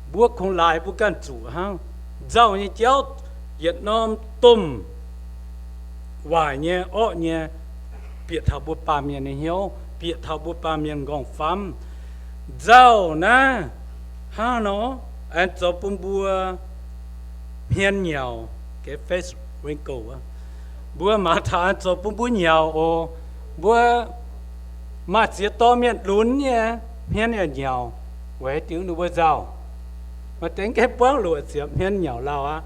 Mbuo kungx laaix mbuo ganh zuqc hnangv. Nzauh nyei jauv yietc norm domh waaic nyei, orqv nyei, bieqc taux mbuo baamh mienh nyei hnyouv, bieqc taux mbuo baamh mienh m'nqorngv-famv. Nzauh naaiv hnangv nor aengx zoux bun mbuo hmien nyauc, face wrinkle. Mbuo mangc taux aengx zoux bun mbuo nyauc oc. Mbuo maaih ziex dorh mienh lunx nyei, hmien yaac nyauc. Weic haaix diuc ninh mbuo nzauh? Maaih deix gaengh buangv luoqc ziepc hmien nyauc lauh aqv.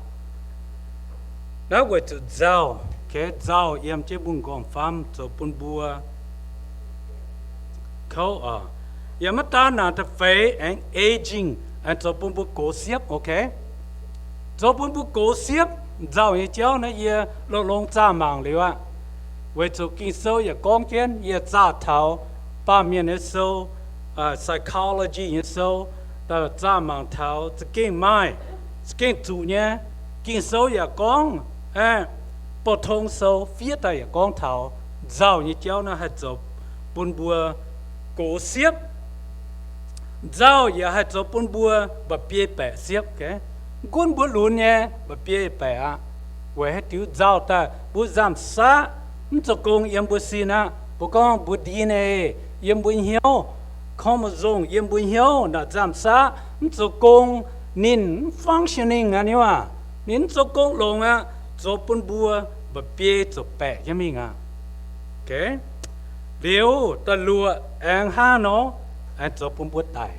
Naaiv weic zuqc nzauh, nzauh yiem jienv mbuo m'nqorngv-famv zoux bun mbuo kouv oc. Yaac maiv daan naaic da'feix aengx aging, aengx zoux bun mbuo gox siepv, ok? Zoux bun mbuo gox siepv, nzauh nyei jauv naaiv yie longx-longx zaah mangc liuz aqv. Weic zuqc Ging-Sou yaac gorngv jienv, yie zaah taux baamh mienh nyei sou, psychology nyei sou, daaih zaah mangc taux za'gengh maaih, za'gengh zuqc nyei. Ging-Sou yaac gorngv, Bou-Tong Sou fiev daaih yaac gorngv taux nzauh nyei jauv naaiv haih zoux bun mbuo gox siepv. Nzauh yaac haih zoux bun mbuo mba'biei baeqc siepv. Mv gunv mbuo lunx nyei, mba'biei baeqc aqv. Weic haaix diuc nzauh daaih mbuo nzamc saqv, mv zoux gong yiem mbuo sin aqv. Mbuo gorngv mbuo D N A, yiem mbuo hnyouv, chromosome yiem mbuo hnyouv naaic nzamc saqv, mv zoux gong, ninh mv functioning aqv, ninh waac, ninh mv zoux gong longx aqv, zoux bun mbuo mba'biei zoux baeqc jienv mingh aqv. Liuz da'luoqc aengx hnangv nor, aengx zoux bun mbuo daic.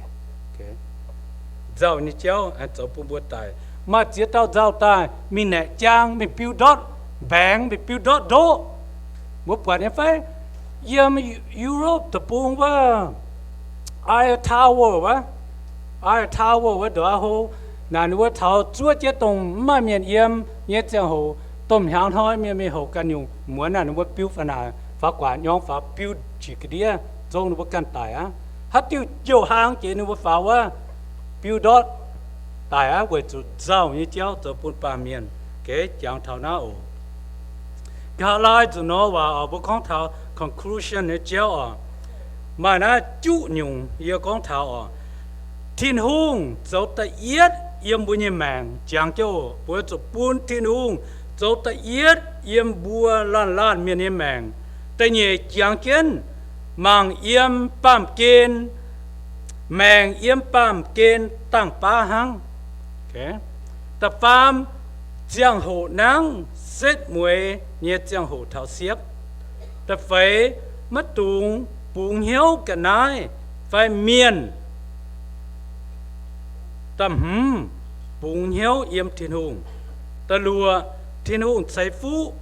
Nzauh nyei jauv aengx zoux bun mbuo daic. Maaih ziex dauh nzauh daaih mingh naeqc jaang, mingh biu ndortv mbaengx, mingh biu ndortv ndoqv. Mbuo buatc nyei fai? Yiem Europe deic-bung wuov, Eiffel Tower wuov, Eiffel Tower wuov ndongc aqv hlo, naaic ninh mbuo taux zuov jienv dongh mv maaih mienh yiem nyei ziangh hoc, domh hnyangx hnoi mienh mingh houc ganh nyungc muonz naaic ninh mbuo biu faaux naaic, faaux guaax nyorng faaux biu qiex ga'ndiev, zong ninh mbuo ganh daic aqv. Haaix diuh jouh hlaang jiex ninh mbuo faaux wuov, biu ndortv daic aqv, weic zuqc nzauh nyei jauv zoux bun baamh mienh. Geh jangx taux naaiv oc. Nqa'haav laai nzunc nor waac oc, mbuo gorngv taux conclusion nyei jauv oc. Maaih naaiv juqv nyungc yie gorngv taux oc. Tin-Hungh zoux da'yietv yiem mbuo nyei maengc, jangx jienv oc, mbuo zuqc bun Tin-Hungh zoux da'yietv yiem mbuo laanh laanh mienh nyei maengc. Da'nyeic jangx jienv mangc yiem baamh gen, maengc yiem baamh gen dangh baav hnangv. Da'faam, ziangh hoc nangv setv mueiz nyei ziangh hoc taux siepv. Da'feix, maiv dungx bungx hnyouv ga'naaiv fai mienh. Da'hmz, bungx hnyouv yiem Tin-Hungh. Da'luoqc, Tin-Hungh ceix fuqv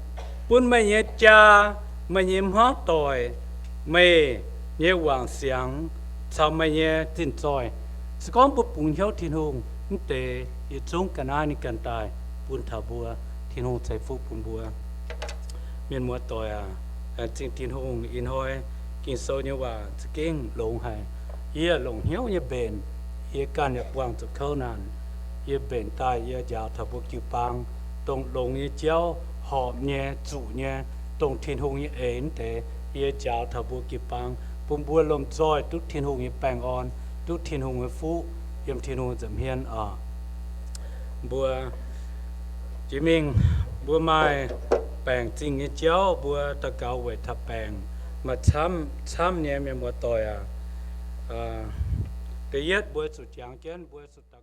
bun meih nyei jaa, meih nyei hmuangv doic, meih nyei wangc siangx caux meih nyei zinh zoih. Se gorngv mbuo bungx hnyouv Tin-Hungh, mv deix yietc zungv ga'naaiv ninh ganh daaih bun taux mbuo. Tin-Hungh ceix fuqv bun mbuo. Mienh muoz-doic aac, laengz zingh Tin-Hungh ih hnoi Ging-Sou nyei waac za'gengh longx haic. Yie longc hnyouv nyei mbenc, yie ganh yaac buangh zuqc kouv naanc. Yie mbenc daaih yie njaaux taux mbuo jiu-baang, dongh longx nyei jauv, horpc nyei, zuqc nyei, dongh Tin-Hungh nyei eix mv deix, yie njaaux taux mbuo jiu-baang, bun mbuo lomh nzoih duqv Tin-Hungh nyei baengh orn, duqv Tin-Hungh nyei fuqv yiem Tin-Hungh nza'hmien oc. Mbuo jiex mingh, mbuo maaih baengc zingh nyei jauv, mbuo daux gaux weic taux baengc. Maaih camv, camv nyei mienh muoz-doic aac. Da'yietv mbuo zuqc jangx jienv mbuo zuqc